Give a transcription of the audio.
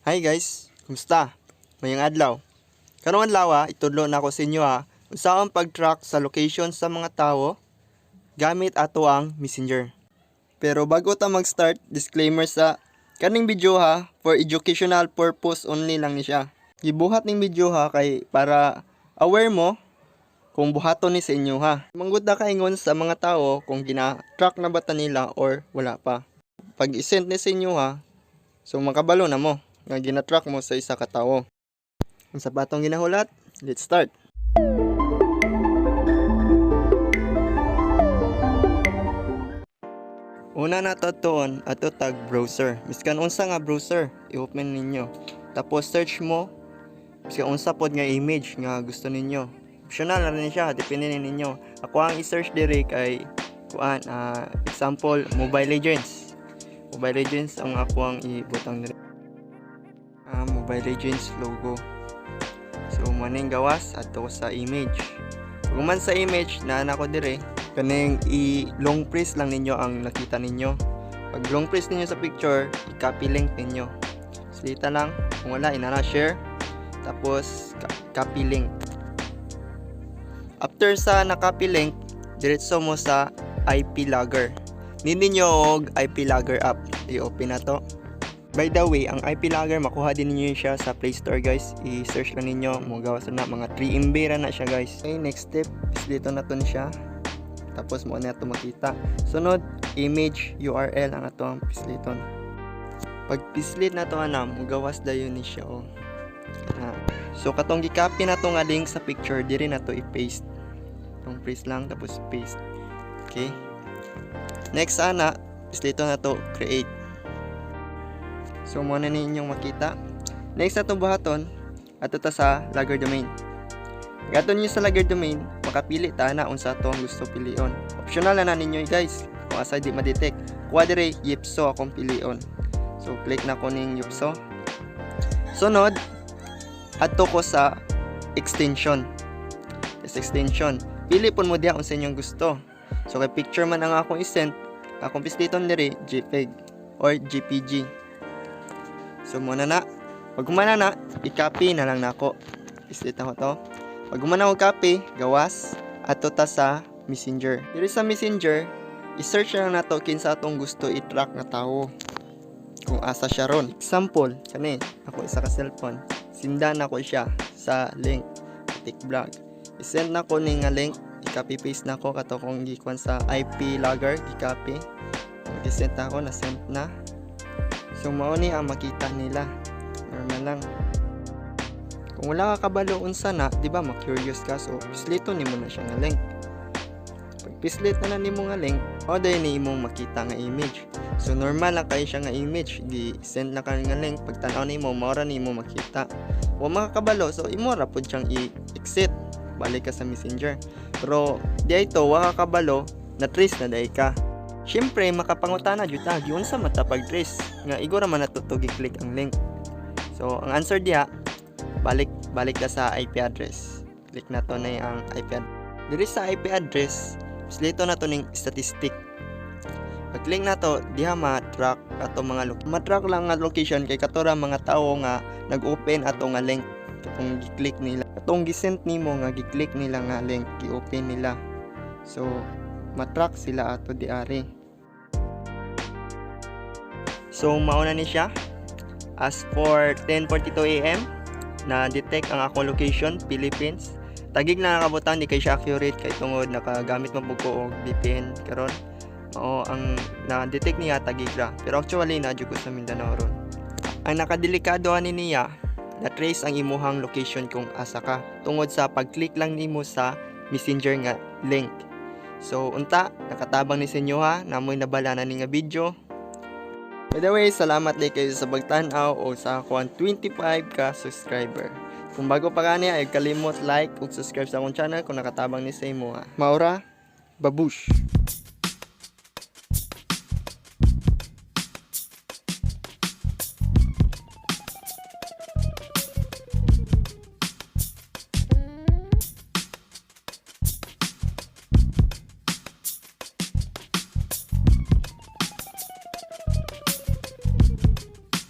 Hi guys, kumusta? Maayong adlaw. Karong adlaw itudlo na ako sa inyo unsaon pag-track sa location sa mga tawo gamit ato ang Messenger. Pero bago ta mag-start, disclaimer sa kaning video ha, for educational purpose only lang ni siya. Gibuhat ning video ha kay para aware mo kung buhaton ni sa inyo ha. Manggod na kaingon sa mga tao kung gina-track na ba ta nila or wala pa. Pag i-send ni sa inyo ha, so makabalo na mo nga gina-track mo sa isa ka tawo. Unsa pa atong ginahulat? Let's start. Una na to tuon ato tag browser. Miskan unsa nga browser i-open ninyo. Tapos search mo miskan unsa pod nga image nga gusto ninyo. Optional na rin siya, depende ni ninyo. Ako ang i-search diri kay kuan, example, Mobile Legends. Mobile Legends ang ako ang ibutang diri. Mobile Legends logo. So maning gawas adto sa image. Kung man sa image naa na ko dire, kaning i long press lang ninyo ang nakita ninyo. Pag long press ninyo sa picture, i-copy link ninyo. Slita lang, kung wala inana share, tapos copy link. After sa na-copy link, diretso mo sa IP Logger. Need ninyo og IP Logger app. I-open na to. By the way, ang IP Logger makuha din ninyo siya sa Play Store, guys. I-search lang ninyo, mogawas na mga 3 MB ra na siya, guys. Okay, next step is dito na to ni siya. Tapos mo na ito makita. Sunod, image URL ang ato ang pisliton. Pag pislit na to ana, mogawas dayon ni siya oh. Na. So katong gi-copy na to nga link sa picture, diri na to i-paste. Tong press lang tapos paste. Okay. Next ana, pislito na to create. So mo na ninyong makita. Next na itong buhaton, ato ta sa logger domain. Pag niyo sa logger domain, makapili ta na unsa ato ang gusto pilion. Optional na na ninyo guys, kung asa di ma-detect. Kuha dire Yipso akong pilion. So click na ko ning Yipso. Sunod, adto ko sa extension. Sa extension, pili pud mo diha unsa inyong gusto. So kay picture man ang akong i-send, akong pisliton diri JPEG or JPG. So mo na na. Pag humana na, i-copy na lang nako. Pislit ako to. Pag humana ko copy, gawas ato ta sa Messenger. Diri sa Messenger, i-search na lang nato kinsa atong gusto i-track nga tawo. Kung asa siya ron. Example, kani ako isa ka cellphone. Sindan nako siya sa link Tik Vlog. I-send na ko ni nga link, i-copy paste na ko kato kong gikuan sa IP logger, i-copy. I-send ako, na-send na. So mao ni ang makita nila. Normal lang. Kung wala ka kabalo unsa na, di ba ma-curious ka, so pisliton nimo na siya nga link. Pag pislit na na nimo nga link, o dayon ni imong makita nga image. So normal lang kayo siya nga image, gi-send na ka nga link, pag tan-aw nimo mao ra nimo makita. Wa makakabalo, so imo ra pud siyang i-exit. Balik ka sa Messenger. Pero di ito wa ka kabalo, na trace na diay ka. Siyempre, makapangutana jud ta, giunsa man ta pag-trace nga igo ra man nato to gi-click ang link. So, ang answer diha, balik balik ka sa IP address. Click na to na ang IP address. Diri sa IP address, pislito na to ning statistic. Pag-click na to, diha ma-track ato mga ma-track lang nga location kay katora mga tawo nga nag-open ato nga link katong gi-click nila. Katong gi-send nimo nga gi-click nila nga link, gi-open nila. So, ma-track sila ato diari. So, mauna ni siya. As for 10:42 AM, na detect ang akong location, Philippines. Taguig na nakabutang, di kay siya accurate kay tungod nakagamit man pud ko og VPN karon. Mao ang na-detect niya Taguig ra. Pero actually naa jud ko sa Mindanao ron. Ang nakadelikado ani niya, na-trace ang imuhang location kung asa ka tungod sa pag-click lang nimo sa Messenger nga link. So unta nakatabang ni sa inyo ha, namoy nabala na ni nga video. By the way, salamat din kayo sa pagtan-aw o sa akong 25 ka subscriber. Kung bago pa kani, ay kalimot like ug subscribe sa akong channel kung nakatabang ni sa imo ha. Maura, babush!